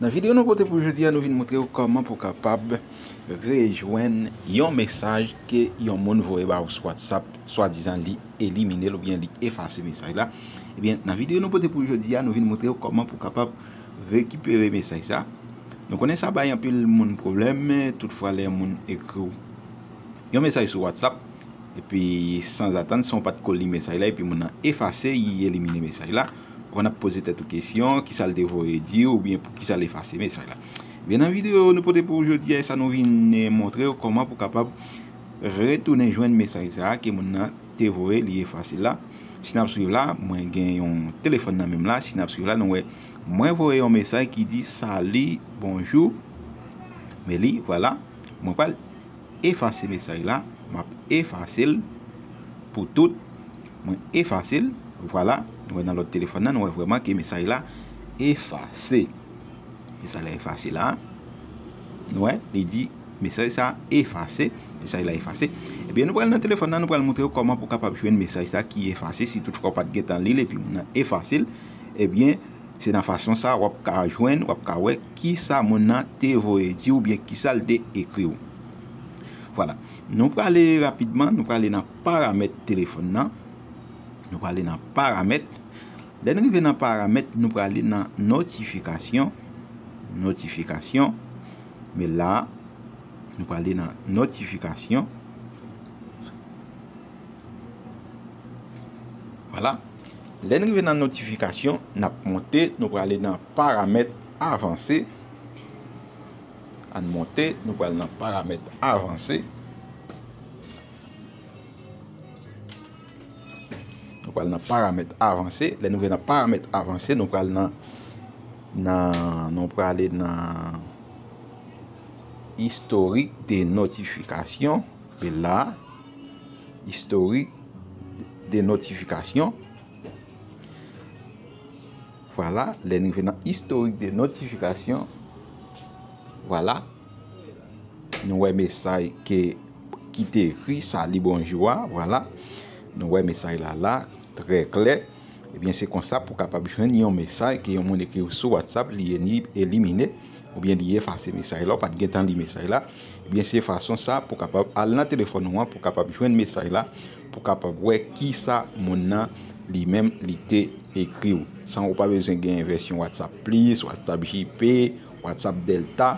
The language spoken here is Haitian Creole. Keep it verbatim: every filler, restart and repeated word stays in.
Nan videyo nou pote pou jodi a, nou vin montre w kòman pou w kapab rejwenn yon mesaj ke yon moun voye ba w sou WhatsApp, swadizan li elimine l oubyen li efase mesaj la. Ebyen, nan videyo nou pote pou jodi a, nou vin montre w kòman pou w kapab rekipere mesaj sa. Nou konnen sa bay anpil moun pwoblèm, toutfwa lè yon moun ekri w yon mesaj sou WhatsApp, epi sanzatann, san w pa t ko li mesaj la, epi moun nan efase, li elimine mesaj la, ou konn ap poze tèt ou kesyon, kisa l te voye di w, oubyen poukisa l efase mesaj la. Ebyen, nan videyo nou pote pou w jodi a, sa nou vin, eh, montre w kòman pou w kapab retounen jwenn mesaj sa a ke moun nan te voye, li efase la. Si n ap swiv la, mwen gen yon telefòn nan men m la, si n ap swiv la, nou wè, mwen voye yon mesaj ki di, "Sali, bonjou." Men li, vwala, mwen pral efase mesaj la, m ap efase l pou tout. Mwen efase l, vwala, nou wè nan lòt telefòn nan, nou wè vrèman ke mesaj la efase. Mesaj la efase la. Nou wè, li di mesaj sa efase, mesaj la efase. Ebyen, nou pral nan telefòn nan, nou pral montre w kòman pou w kapab jwenn mesaj sa ki efase, si toutfwa w pa t gentan li l epi moun nan efase l. Ebyen, se nan fason sa w ap ka jwenn, w ap ka wè kisa moun nan te voye di w oubyen kisa l te ekri w. Vwala. Nou prale rapidman, nou prale nan paramèt telefòn nan. Nou prale nan paramèt. Lè n rive nan paramèt, nou prale nan notifikasyon. Notifikasyon. Men la, nou prale nan notifikasyon. Vwala. Lè n rive nan notifikasyon, n ap monte, nou prale nan paramèt avanse. Ann monte, nou pral nan paramèt avanse. Nou pral nan paramèt avanse. Lè nou rive nan paramèt avanse, nou pral nan, nan, nou prale nan istorik de notifikasyon. Epi la, istorik de notifikasyon. Vwala, lè n rive nan istorik de notifikasyon, vwala, nou wè mesaj ke, ki te ekri, "Sali, bonjou" a, vwala. Nou wè mesaj la la, trè klè. Ebyen, se konsa pou w kapab jwenn yon mesaj ke yon moun ekri w sou WhatsApp, li elimine, oubyen li efase mesaj la, ou pa t gentan li mesaj la. Ebyen, se fason sa pou w kapab al nan telefòn ou an, pou w kapab jwenn mesaj la, pou w kapab wè kisa moun nan li menm li te ekri w. San ou pa bezwen gen vèsyon WhatsApp Plus, WhatsApp J P, WhatsApp Delta.